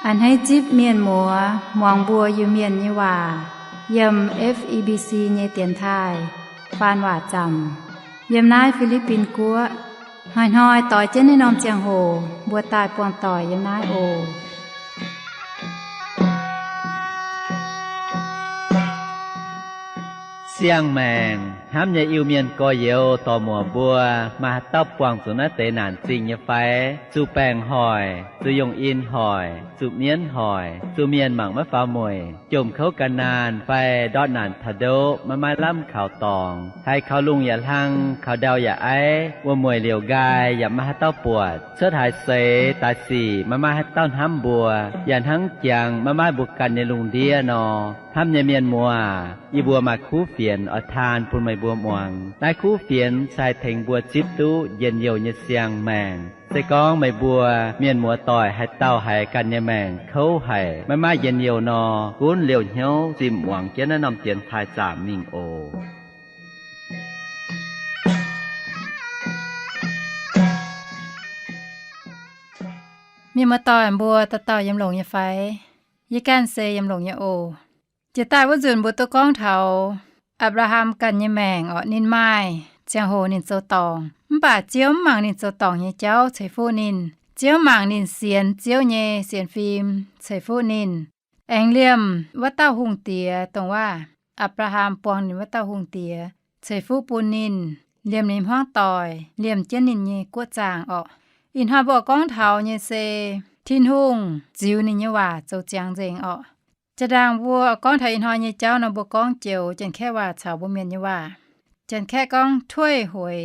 A'hneiv zipv mienh muoz muangx mbuo Iu-Mienh nyei waac yiem F E B C nyei dienx taaih faan waac zaamc yiem naaiv Fi^li^bin Guoqv. Hnoi-hnoi doix jienv naaiv norm ziangh hoc mbuo daaih buangh doic yiem naaiv oc. Siang-maengc hnamv nyei Iu-Mienh gorx-youz dorc-muoc mbuo, maaih haaix dauh buangh zuqc naaiv deix naanc zingh nyei fai? Zuqc baengc hoic, zuqc yongh in hoic, zuqc mienv hoic, zuqc mienh mangc maiv faaux mueic, jomc kouv gan naanh fai ndortv naanc taux ndoqv maiv maaih lamh kaux dorngx, haiz kaux lungh yaac hlang, kaux ndau yaac aiv, wuom-mueic liouc nqaai yaac maiv maaih haaix dauh buatc, cuotv haaix seix daaih sic maiv maaih haaix dauh hnamv mbuo, yaac hnangv jangx maiv maaih mbuo ganh nyei lungh ndiev nor. Hnamv nyei mienh muoz, yie mbuo maaih kuv fienx oix taan bun meih mbuo muangx. Naaiv kuv fienx se haih tengx mbuo zipv duqv njien-youh nyei siang-maengc. Se gorngv meih mbuo mienh muoz doic haaix dauh haiz ganh nyei maengc kouv haic, maiv maaih njien-youh nor, gunv liouh hnyouv zimh muangx jienv naaiv norm dienx taaih zaamc mingh oc. Mienh muoz doic mbuo dauh dauh yiem longx nyei fai? Yie ganh se yiem longx nyei oc. Jiex daaih wuov nzunc mbuo duqv gorngv taux Apc^laa^ham ganh nyei maengc orqc. Ninh maaih ziangh hoc ninh zoux dorngc, mv baac Ziouv mv mangc ninh zoux dorngc nyei jauv ceix fuqv ninh. Ziouv mangc ninh sienx Ziouv nyei sienx fim ceix fuqv ninh. Aengx liemh wuov dauh hungh diex, dongh waac Apc^laa^ham buangh ninh wuov dauh hungh diex, ceix fuqv bun ninh, liemh ninh hmuangv doic, liemh jienv ninh nyei guoqv zaangc orqc. Ih hnoi mbuo gorngv taux nyei se Tin-Hungh ziux ninh nyei waac zoux ziangx nzengc orqc. Jaa-ndaangc mbuo gorngv taux ih hnoi nyei jauv nor, mbuo gorngv joux Janx-Kaeqv waac caux mbuo Mienh nyei waac. Janx-Kaeqv gorngv 退回.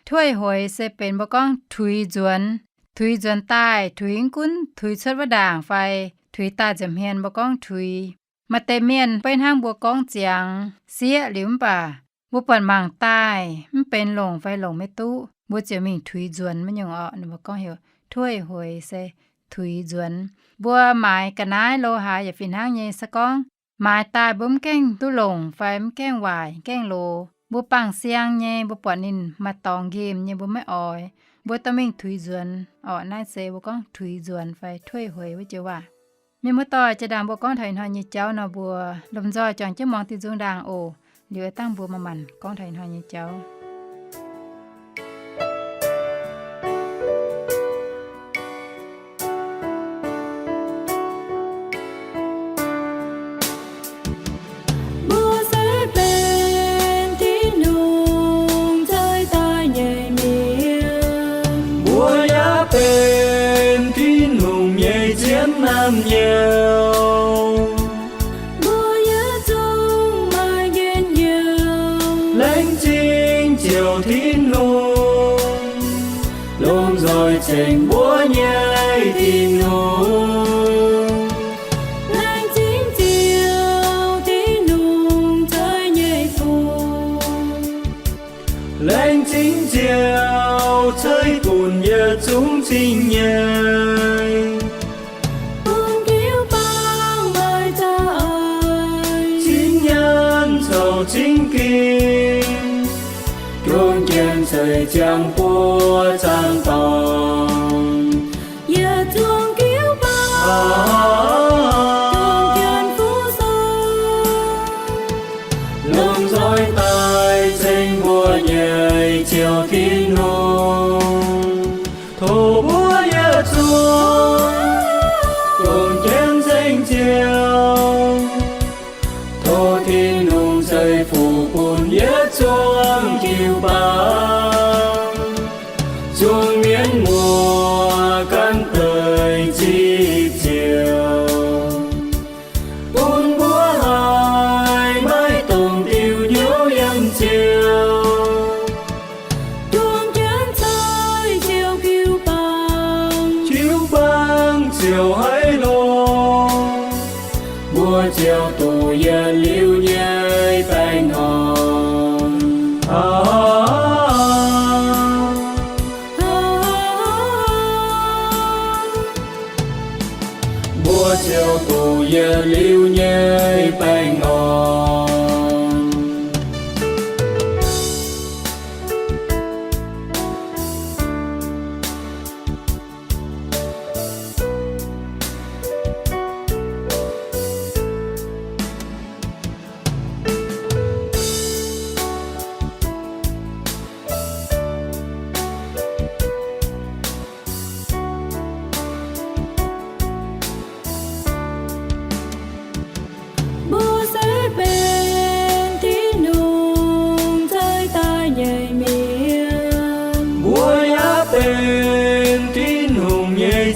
退回 se benx mbuo gorngv tuix nzuonx. Tuix nzuonx daaih, tuix mv gunv tuix cuotv wuov ndaangc fai tuix daaih nza'hmien mbuo gorngv tuix. Maaih deix mienh beiv hnangv mbuo gorngv ziangx sieqv liuz mv baac mbuo buatc mangc daaih mv benx longc fai longc maiv duqv, mbuo ziouc mingh tuix nzuonx maiv nyungc orqc. Ninh mbuo gorngv heuc 退回 se tuix nzuonx. Mbuo maaiz ga'naaiv lo haaix yaac fih hnangv nyei. Se gorngv maaiz daaih mbuo mv gaengh duqv longc fai mv gaengh waaic, gaengh loz, mbuo bangh siang nyei, mbuo buatc ninh maaih dorngx nqemh nyei, mbuo maiv oix, mbuo dorh mingh tuix nzuonx orqc. Naaiv se mbuo gorngv tuix nzuonx fai 退回 wuov joux waac. Mienh muoz-doic, jaa-ndaangc mbuo gorngv taux ih hnoi nyei jauv nor, mbuo lomh nzoih juangc jienv muangx diuh nzung ndaangc oc. Liuz aeqv, dangh mbuo manc-manc gorngv taux ih hnoi nyei jauv. Mbuo se benx Tin-Hungh cai daaih nyei mienh. Mbuo yaac benx Tin-Hungh nyei zienv naamh nyouz. Mbuo yaac zungv maaih njien-youh. Laengz zingh Ziouv Tin-Hungh, lomh nzoih ceng mbuo nyei Tin-Hungh. Laengz zingh Ziouv Tin-Hungh cai nyei fuqv. Laengz zingh Ziouv ceix bun yietc zungv cing-nyeic. Bun jiu-baang maaih za'eix, cing nyaanh caux cing ging, juang jienv ceix ziangh buoz zaangc dorngx. Yietc zungv jiu-baang, juang jienv fuqv sou, lomh nzoih daaih ceng mbuo nyei Ziouv Tin-Hungh. Tov mbuo yietc zungv juang jienv ceng Ziouv. Tov Tin-Hungh ceix fuqv bun yietc zungv jiu-baang, zungv mienh muoz gan deix zipv Ziouv, bun mbuo haih maiv dungx diuh hnyouv yiem Ziouv. Juang jienv ceix Ziouv jiu-baang, jiu-baang ziouc haiz longx. Mbuo ziouc duqv yietc liuz nyei baengh orn. Mbuo ziouc duqv yietc liuz nyei baengh orn.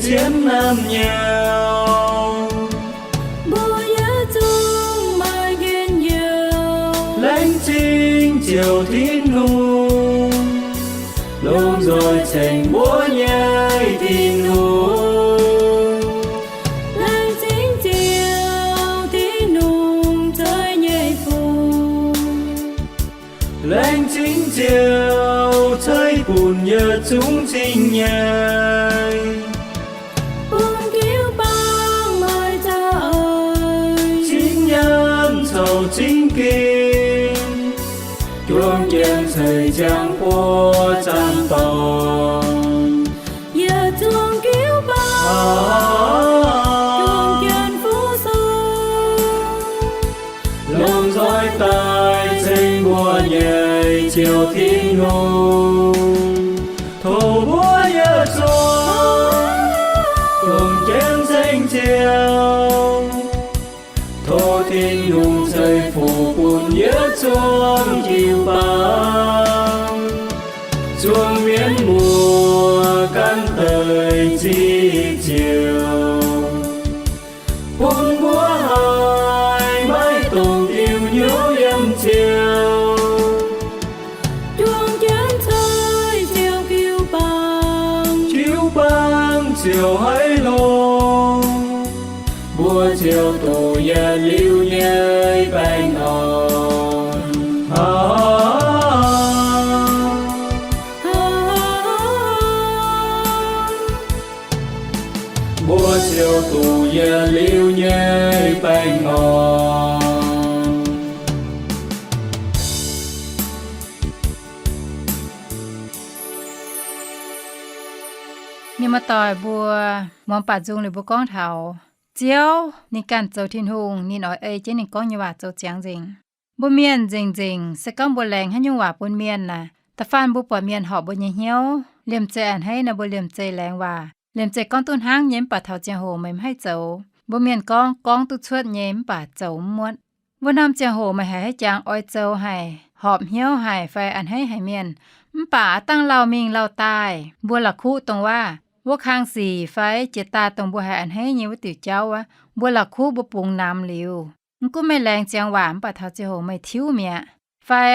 Sienx naamh nyouz, mbuo yietc zungv maaih njien-youh. Laengz zingh Ziouv Tin-Hungh, lomh nzoih ceng mbuo nyei Tin-Hungh. Laengz zingh Ziouv Tin-Hungh ceix nyei fuqv. Laengz zingh Ziouv ceix bun yietc zungv cing-nyei. Bun jiu-baang maaih za'eix, cing nyaanh caux cing ginh, juang jienv ceix ziangx buoz zanc dorngx. Yietc zungv jiu-baang juang jienv fuqv sou, lomh nzoih daaih ceng mbuo nyei Ziouv Tin-Hungh. Tov mbuo yietc zungv juang jienv ceng Ziouv. Tov Tin-Hungh ceix fuqv bun yietc zungv jiu-baang, zuangx mienv muoz gan deix zipv Ziouv, bun mbuo haih maiv dungx diuh hnyouv yiem Ziouv. Juang jienv ceix Ziouv jiu-baang, jiu-baang ziouc haiz longx. Mbuo ziouc duqv yietc liuz nyei baengh orn. Mbuo ziouc duqv yietc liuz nyei baengh orn. Mienh muoz-doic mbuo, muangx baac nzung liuz mbuo gorngv taux Ziouv ninh ganh zoux Tin-Hungh, ninh oix ei jienv ninh gorngv nyei waac zoux ziangx nzengc. Mbuo mienh nzengc-nzengc se gorngv mbuo laengz haaix nyungc waac bun mienh naaic, da'faanh mbuo buatc mienh horpc mbuo nyei hnyouv, liemh zeih a'hneiv nor mbuo liemh zeih laengz waac, liemh zeih gorngv duqv hnangv nyei mv baac taux ziangh hoc meih mv haih zoux. Mbuo mienh gorngv, gorngv duqv cuotv nyei mv baac zoux mv muotv. Wuov norm ziangh hoc meih haiz haaix jangx oix zoux haic, horpc hnyouv haic fai a'hneiv haic mienh, mv baac aav dangh lauh mingh lauh daaih, mbuo la'kuqv dongh waac, wuov kang sic fai jiex daaih dongh mbuo haiz a'hneiv nyei wuov diuc jauv wuov, mbuo la'kuqv mbuo bungx namx liuz. Mv gunv meih laengz ziangx waac mv baac taux ziangh hoc meih tiuv mi'aqv. Fai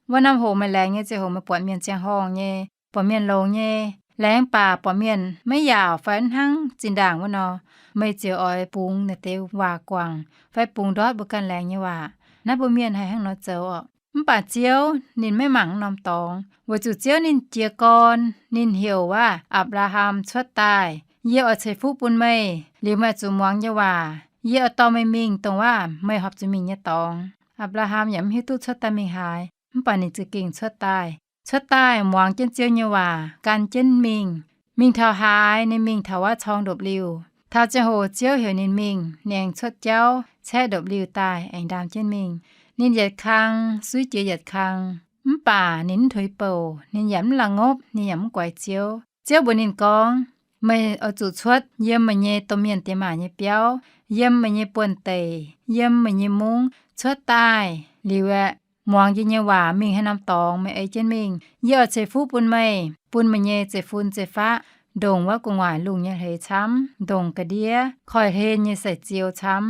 wuov norm hoc meih laengz nyei ziangh hoc meih buatc mienh ziangh horngh nyei, buatc mienh longx nyei, laengz baac buatc mienh maiv yaauc fai hnangv zinh ndaangc wuov nor, meih ziouc oix bungx naaiv deix waac guangc fai bungx ndortv mbuo ganh laengz nyei waac. Naaiv mbuo mienh haih hnangv nor zoux oc. Mv baac Ziouv ninh maiv mangc norm dorngx, weic zuqc Ziouv ninh jiez gorn, ninh heuc waac Apc^laa^ham cuotv daaih, Yie oix ceix fuqv bun meih, liuz meih zuqc muangx yie nyei waac. Yie oix dorh meih mingh dongh waac meih horpc zuqc mingh nyei dorngx. Apc^laa^ham yaac mv hiuv duqv cuotv daaih mingh haaix, mv baac ninh za'gengh cuotv daaih. Cuotv daaih muangx jienv Ziouv nyei waac, gan jienv mingh. Mingh taux haaix, ninh mingh taux wuov corng ndopv-liuh. Taux ziangh hoc Ziouv heuc ninh mingh, ninh aengx cuotv jauv caeqv ndopv-liuh daaih aengx ndaam jienv mingh. Ninh yietc kang suiv jiex yietc kang, mv baac ninh mv tuix bouc, ninh yaac mv la'ngopv, ninh yaac mv guaix Ziouv. Ziouv mbuox ninh gorngv, Meih oix zuqc cuotv yiem meih nyei domh mienh diex maac nyei biauv, yiem meih nyei buonv-deic, yiem meih nyei mungv cuotv daaih liuz aeqv, muangx yie nyei waac mingh haaix norm dorngx meih ei jienv mingh. Yie oix ceix fuqv bun meih, bun meih nyei zeiv-fun zeiv-faqv, ndongc wuov gu'nguaaic lungh nyei hleix camv, ndongc ga'ndiev koiv-hlen nyei saic ziou camv.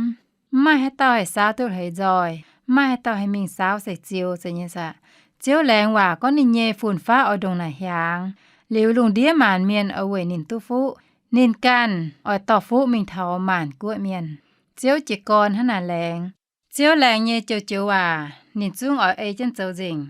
Mv maaih haaix dauh haih saauv duqv hleix nzoih, mv maaih haaix dauh haih mingh saauv saic ziou zeiz nyei saah. Ziouv laengz waac gorngv ninh nyei fun-faqv oix ndongc naaic hiaangx, liuz lungh ndiev maanc mienh oix weic ninh duqv fuqv. Ninh ganh oix dorh fuqv mingh taux maanc guoqv mienh. Ziouv jiez gorn hnangv naaic laengz. Ziouv laengz nyei joux-joux waac ninh zungv oix ei jienv zoux nzengc.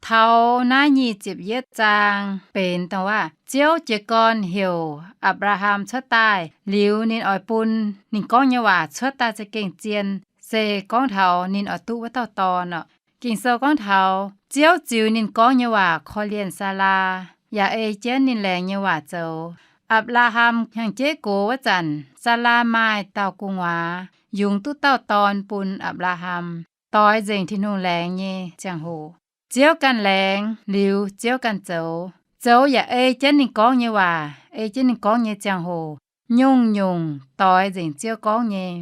Taux naaiv nyic ziepc yietv zaang benx dongh waac Ziouv jiez gorn heuc Apc^laa^ham cuotv daaih liuz, ninh oix bun ninh gorngv nyei waac cuotv daaih za'gengh zien, se gorngv taux ninh oix duqv wuov dauh dorn oc. Ging-Sou gorngv taux Ziouv ziux ninh gorngv nyei waac korv-lienh Saalaa, yaac ei jienv ninh laengz nyei waac zoux. Apc^laa^ham hnyangx-jeiv gox wuov zanc, Saalaa maaih dauh gu'nguaaz, yungz duqv dauh dorn bun Apc^laa^ham, doix nzengc Tin-Hungh laengz nyei ziangh hoc. Ziouv ganh laengz liuz, Ziouv ganh zoux. Zoux yaac ei jienv ninh gorngv nyei waac, ei jienv ninh gorngv nyei ziangh hoc, nyungc-nyungc doix nzengc Ziouv gorngv nyei.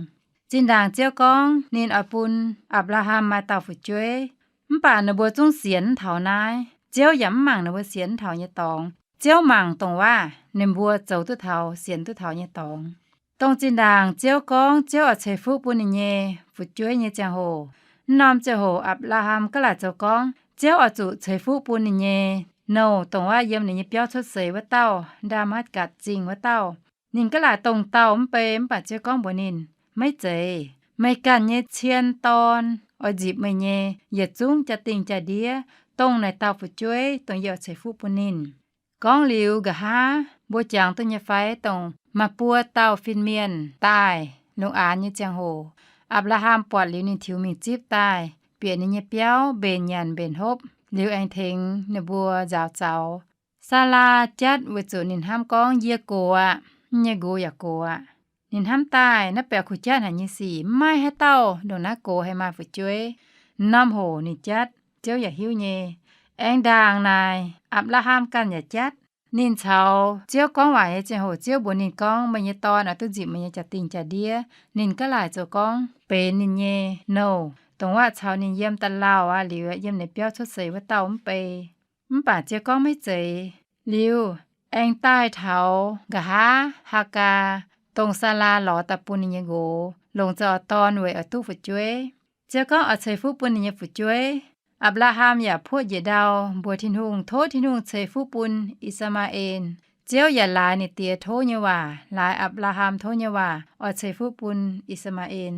Zinh ndaangc Ziouv gorngv ninh oix bun Apc^laa^ham maaih dauh fu'jueiv, mv baac ninh mbuo zungv sienx mv taux naaiv. Ziouv yaac mv mangc ninh mbuo sienx mv taux nyei dorngx. Ziouv mangc dongh waac ninh mbuo zoux duqv taux, sienx duqv taux nyei dorngx. Dongh zinh ndaangc Ziouv gorngv Ziouv oix ceix fuqv bun ninh nyei fu'jueiv nyei ziangh hoc, mv norm ziangh hoc Apc^laa^ham gaav laaic zoux gorngv Ziouv oix zuqc ceix fuqv bun ninh nyei nouh, dongh wuov yiem ninh nyei biauv cuotv seix wuov dauh, Ndaa^matv^gatc Zingh wuov dauh. Ninh gaav laaic dongh dauh mv bei, mv baac Ziouv gorngv mbuox ninh, Maiv zeiz. Meih ganh nyei cien dorn oix nzipc meih nyei yietc zungv jaa-dingh jaa-ndiev, dongh naaic dauh fu'jueiv dongh yie oix ceix fuqv bun ninh. Gorngv liuz nqa'haav mbuo jangx duqv nyei fai, dongh maaih buo dauh fin-mienh daaih lungh aanx nyei ziangh hoc, Apc^laa^ham buatc liuz ninh tiux mingh zipv daaih, bieqc ninh nyei biauv mbenc nyanc mbenc hopv, liuz aengx tengx ninh mbuo nzaaux zaux. Saalaa jatv weic zuqc ninh hnamv gorngv, Yie gox aqv, yie nyei nqox yaac gox aqv. Ninh hnamv daaih naaiv baeqc kuh jatv haic nyei sic mv maaih haaix dauh ndongc naaiv gox haih maaih fu'jueiv. Norm hoc ninh jatv, Ziouv yaac hiuv nyei. Aengx ndaangc naaic Apc^laa^ham ganh yaac jatv. Ninh caux Ziouv gorngv waac nyei ziangh hoc, Ziouv mbuox ninh gorngv, Meih nyei dorn oix duqv nzipc meih nyei jaa-dingh jaa-ndiev. Ninh gaav laaic zoux gorngv benx ninh nyei nouh, dongh wuov caux ninh yiem da'lauh aqv liuz, yiem ninh biauv cuotv seix wuov dauh mv bei. Mv baac Ziouv gorngv, Maiv zeiz. Liuz aengx daaih taux nqa'haav Haagaa, dongh Saalaa lorz daaih bun ninh nyei nqox, longc zoux auv-dorn weic oix duqv fu'jueiv. Ziouv gorngv oix ceix fuqv bun ninh nyei fu'jueiv. Apc^laa^ham yaac puoqv njiec ndau mbuox Tin-Hungh, tov Tin-Hungh ceix fuqv bun I^saa^maa^en. Ziouv yaac laaix ninh diex tov nyei waac, laaix Apc^laa^ham tov nyei waac, oix ceix fuqv bun I^saa^maa^en.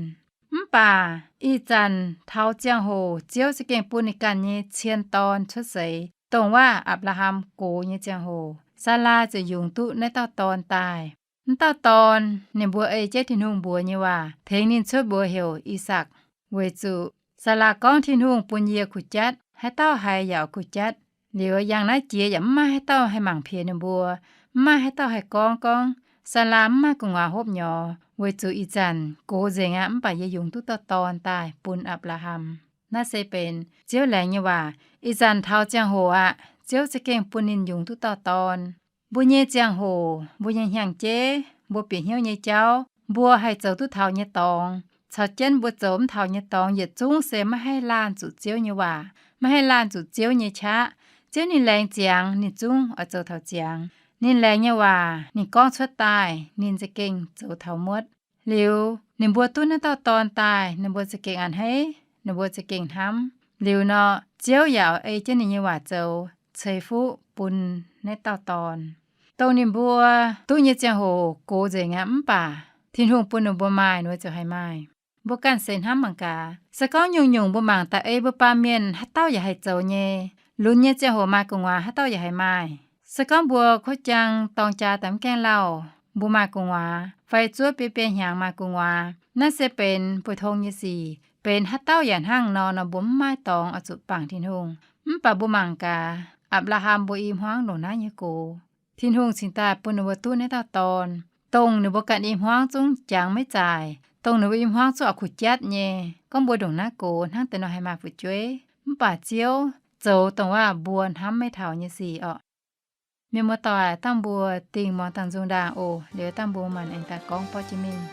Mv baac ih zanc taux ziangh hoc Ziouv za'gengh bun ninh ganh nyei cien dorn cuotv seix, dongh wuov Apc^laa^ham gox nyei ziangh hoc, Saalaa ziouc yungz duqv naaiv dauh dorn daaih. Naaiv dauh dorn ninh mbuo ei jienv Tin-Hungh mbuox nyei waac tengx ninh cuotv mbuox heuc I^sakc, weic zuqc Saalaa gorngv, Tin-Hungh bun yie kuh jatv, haaix dauh haiz yaac kuh jatv. Liuz yangh naaiv jiex yaac mv maaih haaix dauh haih mangc piex ninh mbuo, mv maaih haaix dauh haih gorngv gorngv, Saalaa mv maaih gu'nguaaz hopv nyorx, weic zuqc ih zanc gox nzengc aqv, mv baac yie yungz duqv dauh dorn daaih bun Apc^laa^ham. Naaiv se benx Ziouv laengz nyei waac. Ih zanc taux ziangh hoc aqv, Ziouv za'gengh bun ninh yungz duqv dauh dorn. Mbuo nyei ziangh hoc, mbuo nyei hnyangx-jeiv, mbuo bieqc hnyouv nyei jauv, mbuo haih zoux duqv taux nyei dorngx caux jienv mbuo zoux mv taux nyei dorngx yietc zungv se maiv haih laanh zuqc Ziouv nyei waac, maiv haih laanh zuqc Ziouv nyei qaqv. Ziouv ninh laengz ziangx, ninh zungv oix zoux taux ziangx. Ninh laengz nyei waac ninh gorngv cuotv daaih, ninh za'gengh zoux taux muotv. Liuz ninh mbuo duqv naaiv dauh dorn daaih, ninh mbuo za'gengh a'hneiv, ninh mbuo za'gengh hnamv. Liuz nor, Ziouv yaac ei jienv ninh nyei waac zoux ceix fuqv bun naaiv dauh dorn. Dongh ninh mbuo duqv nyei ziangh hoc gox nzengc aqv, mv baac Tin-Hungh bun ninh mbuo maaih, ninh mbuo ziouc haih maaih. Mbuo ganh seix hnamv mangc gaax, se gorngv nyungc-nyungc mbuo mangc daaih ei mbuo baamh mienh haaix dauh yaac haih zoux nyei. Lunx nyei ziangh hoc maaih gu'nguaaz haaix dauh yaac haih maaih. Se gorngv mbuo kuv jaang dorng jaa daaih mv gaengh lauh, mbuo maaih gu'nguaaz, fai zuov biei biei hnyangx maaih gu'nguaaz, naaiv se benx mbu'tong nyei sic, benx haaix dauh yaac hnangv nor, nor mbuo mv maaih dorngx oix zuqc bangc Tin-Hungh. Mv baac mbuo mangc gaax, Apc^laa^ham mbuo i hmuangv longc naaiv nyei gox, Tin-Hungh cingx daaih bun ninh mbuo duqv naaiv dauh dorn, dongh ninh mbuo ganh i hmuangv zungv jangx maiv zaaic, dongh ninh mbuo i hmuangv zungv oix kuh jatv nyei. Gorngv mbuo ndongc naaiv gox hnangv deix nor haih maaih fu'jueiv, mv baac Ziouv zoux dongh waac mbuo hnamv maiv taux nyei sic orqc. Mienh muoz-doic, dangh mbuo dingh muangx dangh nzung ndaangc oc. Liuz dangh mbuo maanc aengx daaih gorngv borqv jiex mingh.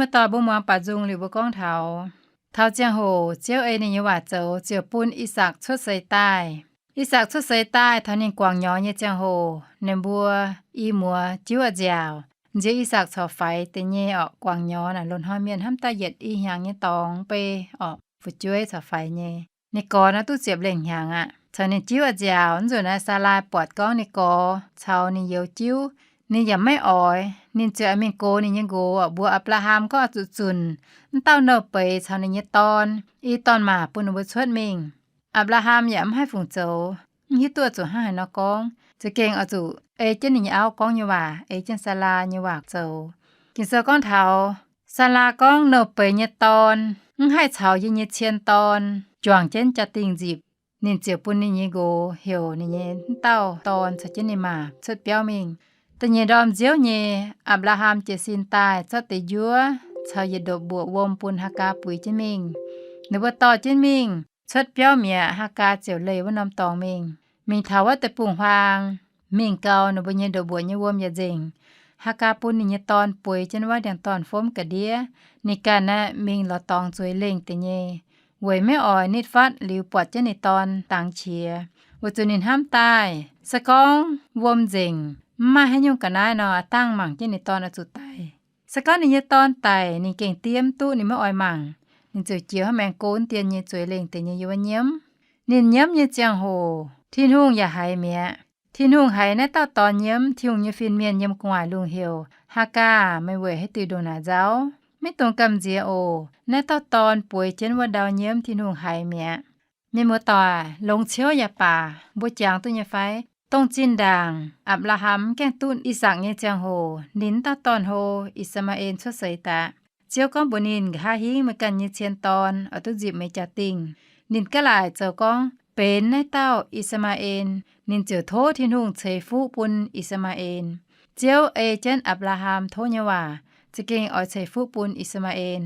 Wuov dauh mbuo muangx baac nzung liuz mbuo gorngv taux, taux ziangh hoc Ziouv ei ninh nyei waac zoux ziouc bun I^sakc cuotv seix daaih. I^sakc cuotv seix daaih taux ninh guangc nyorx nyei ziangh hoc, ninh mbuo i muoz juov nziaauc, nziex I^sakc corc faix deix nyei orqc. Guangc nyorx naaic loz-hnoi mienh hnamv daaih yietc i hnyangx nyei dorngx bei orqc, fu'jueiv corc faix nyei. Ninh gorx naaiv duqv ziepc lengh hnyangx aqv. Caux ninh juov nziaauc, nzunc naaiv Saalaai buatc gorngv ninh gorx caux ninh youz juv, ninh yaac maiv oix. Ninh ziouc mingh gox ninh nyei nqox orqc, mbuox Apc^laa^ham gorngv oix zuqc zunc m'dauh nouh beiz caux ninh nyei dorn, i dorn-maac bun ninh mbuo cuotv mingh. Apc^laa^ham yaac mv haih fungc zoux, mv hiuv duqv oix zuqc hnangv haaix nor gorngv. Za'gengh oix zuqc ei jienv ninh nyei auv gorngv nyei waac, ei jienv Saalaa nyei waac zoux. Ging-Sou gorngv taux Saalaa gorngv, nouh beiz nyei dorn mv haih caux yie nyei cien dorn juangc jienv jaa-dingh nzipc. Ninh ziouc bun ninh nyei nqox heuc ninh nyei m'dauh dorn caux jienv ninh maa cuotv biauv mingh. Da'nyeic ndorm nziouv nyei, Apc^laa^ham jiez sin daaih zorqv deix njuov caux yietc ndopv-mbuoqc wuom bun Haagaa buix jienv mingh. Ninh mbuo dorh jienv mingh cuotv biauv mi'aqv, Haagaa ziouc leih wuov norm dorngx mingh. Mingh taux wuov deic-bung-huaang, mingh gau, ninh mbuo nyei ndopv-mbuoqc nyei wuom yaac nzengc. Haagaa bun ninh nyei dorn bueix jienv wuov ndiangx-dorn fomv ga'ndiev. Ninh ganh aeqv, mingh lorz dorngx zueiz lengh deix nyei, weic maiv oix nitv fatv liuz buatc jienv ninh dorn dangx qiex. Weic zuqc ninh hnamv daaih se gorngv wuom nzengc, mv maaih haaix nyungc ga'naaiv nor, a'dangh mangc jienv ninh dorn oix zuqc daic. Se gorngv ninh nyei dorn daic, ninh gengh diev mv duqv, ninh maiv oix mangc. Ninh ziouc jiex hnangv maengx go wuov dien nyei zueiz lengh deix nyei yiem wuov nyiemv. Ninh nyiemv nyei ziangh hoc Tin-Hungh yaac haiz mi'aqv. Tin-Hungh haiz naaiv dauh dorn nyiemv, Tin-Hungh nyei fin-mienh yiem gu'nguaaic lungh heuc, Haagaa, meih weic haaix diuc ndongc naaic nzauh? Maiv dungx gamh nziex oc. Naaiv dauh dorn bueix jienv wuov ndau nyiemv, Tin-Hungh haiz mi'aqv. Mienh muoz-doic, longx ciouv yaac baac, mbuo jangx duqv nyei fai? Dongh zinh ndaangc Apc^laa^ham mv gaengh duqv I^sakc nyei ziangh hoc, ninh wuov dauh dorn-hlo, I^saa^maa^en, cuotv seix daaih. Ziouv gorngv mbuox ninh, nqa'haav hingv meih ganh nyei cien dorn oix duqv nzipc meih jaa-dingh. Ninh ga'laaic zoux gorngv benx naaiv dauh I^saa^maa^en. Ninh ziouc tov Tin-Hungh ceix fuqv bun I^saa^maa^en. Ziouv ei jienv Apc^laa^ham tov nyei waac, za'gengh oix ceix fuqv bun I^saa^maa^en.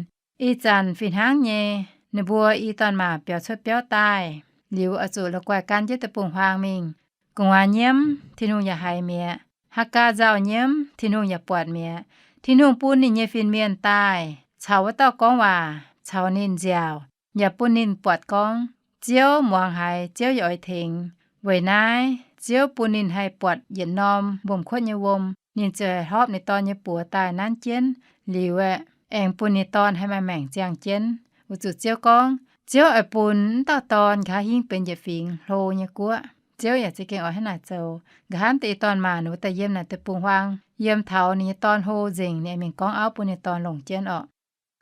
Ih zanc fih hnangv nyei, ninh mbuo i dorn-maac biaux cuotv biauv daaih, liuz oix zuqc la'guaih gan jienv deic-bung-huaang mingh. Gu'nguaaz nyiemv, Tin-Hungh yaac haiz mi'aqv. Haagaa nzauh nyiemv, Tin-Hungh yaac buatc mi'aqv. Tin-Hungh bun ninh nyei fin-mienh daaih caux wuov dauh gorngv waac, caux ninh nziaauc, yaac bun ninh buatc gorngv Ziouv muangx haiz, Ziouv yaac oix tengx. Weic naaiv Ziouv bun ninh haih buatc yietc norm mbomc-kuotv nyei wuom. Ninh ziouc hlorpv ninh dorn nyei buoz daaih nanv jienv. Liuz aeqv, aengx bun ninh dorn haih maaih maengc ziangh jienv. Weic zuqc Ziouv gorngv, Ziouv oix bun m'dauh dorn nqa'haav hingv benx yietc fingx hlo nyei guoqv. Ziouv yaac za'gengh oix hnangv naaic zoux. Nqa'haav deix i dorn-maac ninh mbuo daaih yiem naaic deic-bung-huaang, yiem taux ninh nyei dorn hlo nzengc, ninh aengx mingh gorngv auv bun ninh dorn longc jienv orqc.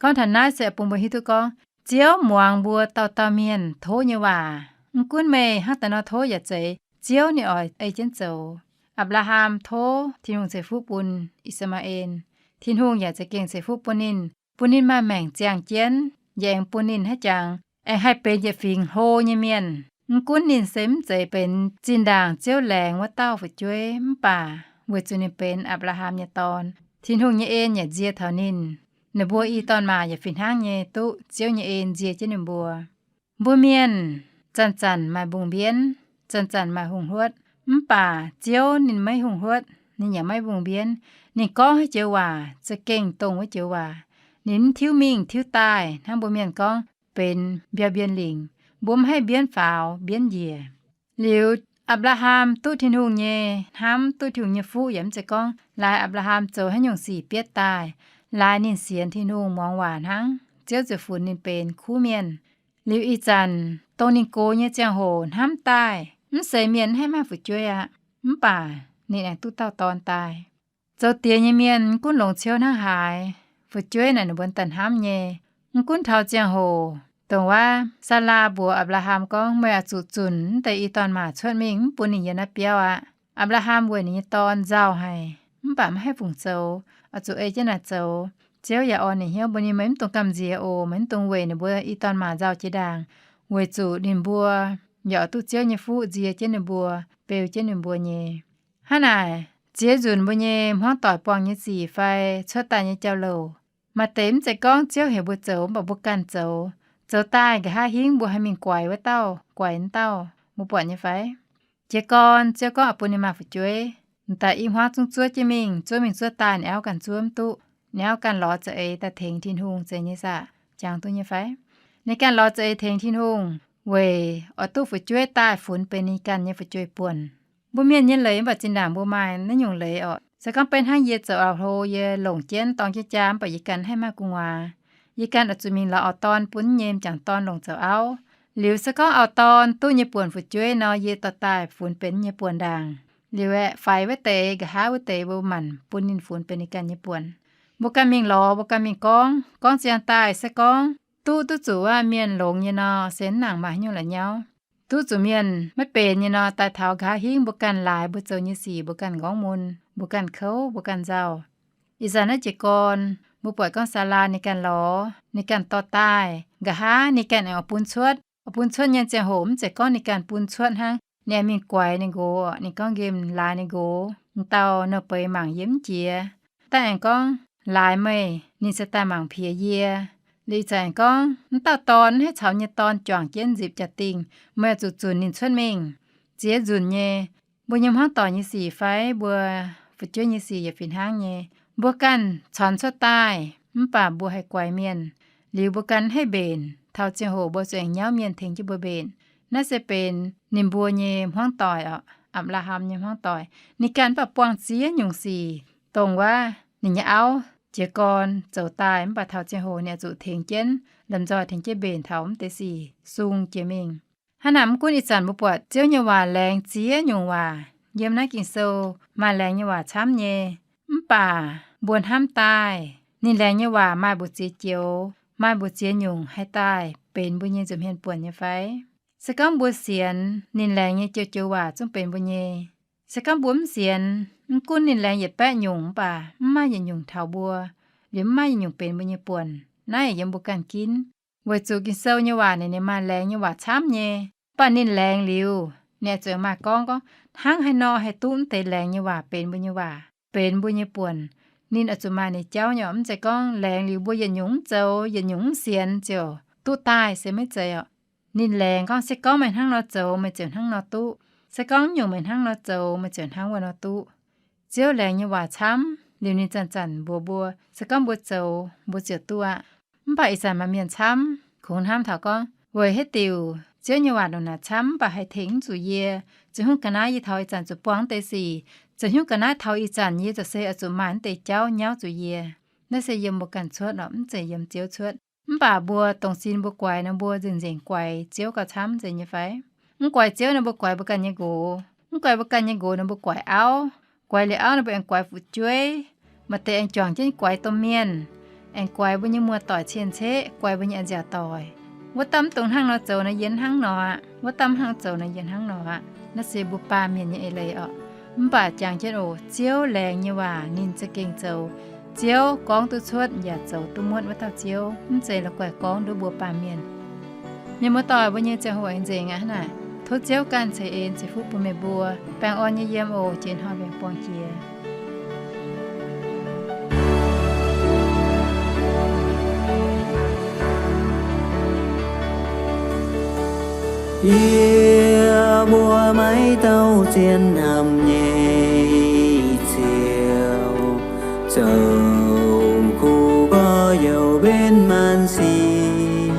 Gorngv taux naaiv se bun mbuo hiuv duqv gorngv Ziouv muangx mbuo dauh dauh mienh tov nyei waac. Mv gunv meih hnangv daaih nor tov yaac zeiz, Ziouv ninh oix ei jienv zoux. Apc^laa^ham tov Tin-Hungh ceix fuqv bun I^saa^maa^en. Tin-Hungh yaac za'gengh ceix fuqv bun ninh, bun ninh maaih maengc ziangh jienv, yaac aengx bun ninh haiv jangx aengx haih benx yietc fingx hlo nyei mienh. Mv gunv ninh se mv zeiz benx zinh ndaangc Ziouv laengz wuov dauh fu'jueiv, mv baac weic zuqc ninh benx Apc^laa^ham nyei dorn, Tin-Hungh nyei en yaac nzie taux ninh. Ninh mbuo i dorn-maac yaac fih hnangv nyei duqv Ziouv nyei en nzie jienv ninh mbuo. Mbuo mienh zanc-zanc maaih mbungh mbienv, zanc-zanc maaih hungh hluotv. Mv baac Ziouv ninh maiv hungh hluotv, ninh yaac maiv mbungh mbienv. Ninh gorngv haaix joux waac za'gengh dongh wuov joux waac. Ninh mv tiuv mingh tiuv daaih hnangv mbuo mienh gorngv benx mbiauz mbienv lingc. Mbuo mv haih mbienv faaux mbienv njiec. Liuz, Apc^laa^ham duqv Tin-Hungh nyei hnamv, duqv Tin-Hungh nyei fuqv yaac mv zeiz gorngv laaix Apc^laa^ham zoux haaix nyungc sic bietv daaih. Laaix ninh sienx Tin-Hungh muangx waac hnangv, Ziouv ziouc funx ninh benx kuv mienh. Liuz ih zanc dongh ninh gox nyei ziangh hoc hnamv daaih, mv seix mienh mv haih maaih fu'jueiv aqv. Mv baac ninh aengx duqv dauh dorn daaih. Zoux diex nyei mienh mv gunv longx ciouv hnangv haaix, fu'jueiv naaic ninh mbuo daaih hnamv nyei. Mv gunv taux ziangh hoc, dongh wuov Saalaa mbuox Apc^laa^ham gorngv, meih oix zuqc zunc mv deix i dorn-maac cuotv mingh, mv bun ninh yiem naaiv biauv aqv. Apc^laa^ham weic ninh nyei dorn nzauh haic, mv baac mv haih fungc zoux, oix zuqc ei jienv naaic zoux. Ziouv yaac orn ninh hnyouv mbuox ninh, meih mv dungx gamh nziex oc. Meih mv dungx weic ninh mbuo i dorn-maac nzauh jiex ndaangc, weic zuqc ninh mbuo yaac oix duqv Ziouv nyei fuqv nzie jienv ninh mbuo, beu jienv ninh mbuo nyei. Hnangv naaic, ziex nzunc mbuo nyei hmuangv doic buangh nyei sic fai cuotv daaih nyei jauv-louc, maaih deix mv zeiz gorngv Ziouv heuc mbuo zoux mv baac mbuo ganh zoux. Zoux daaih nqa'haav hingv mbuo haih mingh guaix wuov dauh, guaix wuov dauh, mbuo buatc nyei fai? Jiez gorn Ziouv gorngv oix bun ninh maaih fu'jueiv, m'daaih i hmuangv zungv zuov jienv mingh, zuov mingh zuov daaih ninh auv ganh zuov mv duqv. Ninh auv ganh lorz za'eix daaih tengx Tin-Hungh zeiz nyei saah? Jangx duqv nyei fai? Ninh ganh lorz za'eix tengx Tin-Hungh weic oix duqv fu'jueiv daaih funx benx ninh ganh nyei fu'jueiv buonc. Mbuo mienh nyei leiz mv baac zinh ndaangc mbuo maaih naaiv nyungc leiz orqc. Se gorngv beiv hnangv yie zoux auv-hlo, yie longc jienv dorng jienv jaa mv baac yie ganh haih maaih gu'nguaaz, yie ganh oix zuqc mingh lorz auv-dorn bun nyei m'jangc dorn longc zoux auv. Liuz se gorngv auv-dorn duqv nyei buonc fu'jueiv nor, yie dorh daaih funx benx nyei buonc ndaangc. Liuz aeqv, faix wuov deix, nqa'haav wuov deix mbuo manc bun ninh funx benx ninh ganh nyei buonc. Mbuo ganh mingh lorz, mbuo ganh mingh gorngv, gorngv ziangh daaih se gorngv duqv, duqv zuqc wuov mienh longx nyei nor, se mv nangc maaih haaix nyungc la'nyauv. Duqv zuqc mienh maiv benx nyei nor, daaih taux nqa'haav hingv mbuo ganh laaix mbuo zoux nyei sic, mbuo ganh nqorngv mun, mbuo ganh kouv, mbuo ganh nzauh. Ih zanc naaiv jiez gorn mbuo buatc gorngv Saalaa ninh ganh lorz, ninh ganh dorh daaih, nqa'haav ninh ganh aengx oix bun cuotv. Oix bun cuotv nyei ziangh hoc mv zeiz gorngv ninh ganh bun cuotv hnangv. Ninh aengx mingh guaix ninh nqox, ninh gorngv nqemh laaix ninh nqox, m'dauh nouh beiz mangc yie mv jiex. Daaih aengx gorngv laaix meih, ninh se daaih mangc piex yie. Liuz ih zanc aengx gorngv m'dauh dorn, haaix caux nyei dorn juangc jienv nzipc jaa-dingh, meih oix zuqc zunc ninh cuotv mingh. Ziex nzunc nyei, mbuo nyei hmuangv doic nyei sic fai mbuo fu'jueiv nyei sic yaac fih hnangv nyei. Mbuo ganh cons cuotv daaih mv baac mbuo haih guaix mienh, liuz mbuo ganh haih mbenc. Taux ziangh hoc mbuo zuqc aengx nyauv mienh tengx jienv mbuo mbenc. Naaiv se benx ninh mbuo nyei hmuangv doic orqc, Apc^laa^ham nyei hmuangv doic. Ninh ganh mv baac buangh ziex nyungc sic, dongh wuov ninh nyei auv jiez gorn zoux daaih mv baac taux ziangh hoc ninh oix zuqc tengx jienv, lomh nzoih tengx jienv mbenc taux mv deix sic sung jiex mingh. Hnangv naaic mv gunv ih zanc mbuo buatc Ziouv nyei waac laengz ziex nyungc waac. Yiem naaiv Ging-Sou maaih laengz nyei waac camv nyei, mv baac mbuo hnamv daaih ninh laengz nyei waac maaih mbu'ziex joux, maaih mbu'ziex nyungc haih daaih benx mbuo nyei nza'hmien buonc nyei fai? Se gorngv mbuo sienx ninh laengz nyei joux-joux waac zungv benx mbuo nyei. Se gorngv mbuo mv sienx, mv gunv ninh laengz yietc baeqv nyungc mv baac mv maaih yietc nyungc taux mbuo, liuz mv maaih yietc nyungc benx mbuo nyei buonc. Naaiv yiem mbuo ganh ginv. Weic zuqc Ging-Sou nyei waac naaic ninh maaih laengz nyei waac camv nyei. Mv baac ninh laengz liuz, ninh oix zuqc maaih gorngv, gorngv hnangv haaix nor haih duqv mv deix laengz nyei waac benx mbuo nyei waac, benx mbuo nyei buonc. Ninh oix zuqc maaih ninh jauv nyei orqc. Mv zeiz gorngv laengz liuz mbuo yietc nyungc mv zoux, yietc nyungc mv sienx ziouc duqv daaih, se maiv zeiz orqc. Ninh laengz gorngv se gorngv meih hnangv nor zoux, meih ziouc hnangv nor duqv. Se gorngv nyungc meih hnangv nor zoux, meih ziouc hnangv wuov nor duqv. Ziouv laengz nyei waac camv liuz ninh zanc-zanc mbuox mbuo, se gorngv mbuo zoux, mbuo ziouc duqv aqv. Mv baac ih zanc maaih mienh camv kungx hnamv taux gorngv, weic haaix diuc Ziouv nyei waac ndongc naaic camv mv baac haih tengx mv zuqc yie? Ziouc hnyouv ga'naaiv yie taux ih zanc zuqc buangh mv deix sic, ziouc hnyouv ga'naaiv taux ih zanc yie ziouc se oix zuqc maaih mv deix jauv nyauv zuqc yie. Naaiv se yiem mbuo ganh cuotv orqc, mv zeiz yiem Ziouv cuotv. Mv baac mbuo dongh sin mbuo guaix nor, mbuo nzengc-nzengc guaix Ziouv gauh camv nzengc nyei fai? Mv guaix Ziouv nor, mbuo guaix mbuo ganh nyei nqox. Mv guaix mbuo ganh nyei nqox nor, mbuo guaix auv. Guaix liuz auv nor, mbuo aengx guaix fu'jueiv. Maaih deix aengx juangc jienv guaix domh mienh, aengx guaix mbuo nyei muoz-doic cien-ceqv, guaix mbuo nyei a'nziaauc doic. Wuov dauh mv dungx hnangv nor zoux nor, yie hnangv nor aqv. Wuov dauh mv hnangv zoux nor, yie hnangv nor aqv. Naaiv se mbuo baamh mienh nyei eix leiz orqc. Mv baac jangx jienv oc, Ziouv laengz nyei waac ninh za'gengh zoux. Ziouv gorngv duqv cuotv yaac zoux duqv muotv wuov dauh Ziouv, mv zeiz la'guaih gorngv nduov mbuo baamh mienh. Mienh muoz-doic, mbuo nyei ziangh hoc aengx nzengc aqv hnangv naaic. Tov Ziouv ganh ceix en ceix fuqv bun meih mbuo. Baengh orn nyei yiem oc. Jiex hnoi mbuo aengx buangh jiex. Yie mbuo maiv dauh zien hnamv nyei Ziouv, zoux kuv gorx-youz mbenc maanc sic.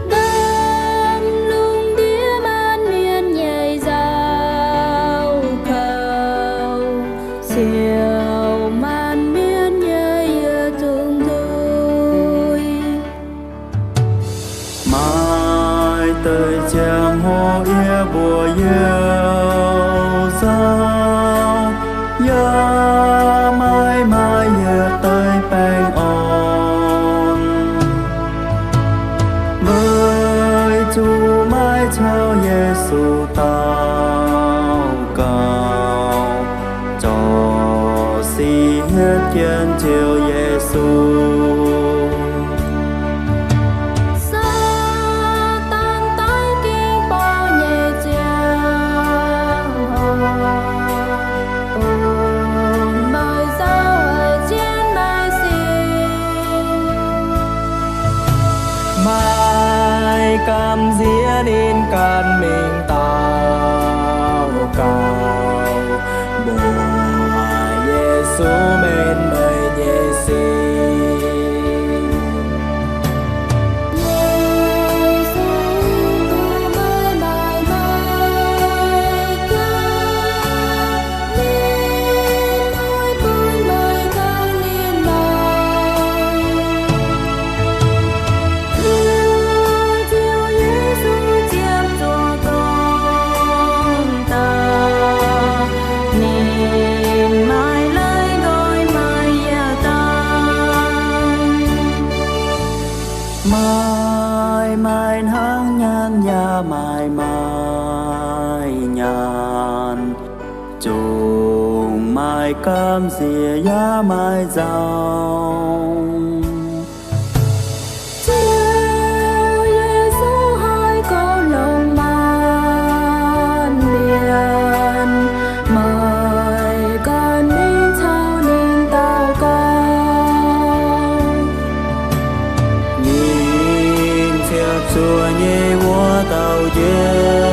Ndamv lungh ndiev maanc mienh nyei nzauh kouv, siou maanc mienh nyei yietc zungv nzuih. Maaih deix ziangh hoc yie mbuo youh nzauh, yaac maiv maaih yietc deix baengh orn. Weic zuqc maiv caux Yesu daux gaux, zorc sic hietv jienv Ziouv Yesu. Saadaan daiv ging-borqc nyei ziangh hoc, bun meih nzauh haic jienv meih sin. Maiv gamh nziex ninh ganh mingh daux gaux, mbuox Yesu meih Maaih gamh nziex yaac maaih nzauh. Ziouv Yesu haih goux longc maanc mienh, maaih ganh mingh caux ninh daux gaux. Ninh ziepc zuoqv nyei wuov dauh njiec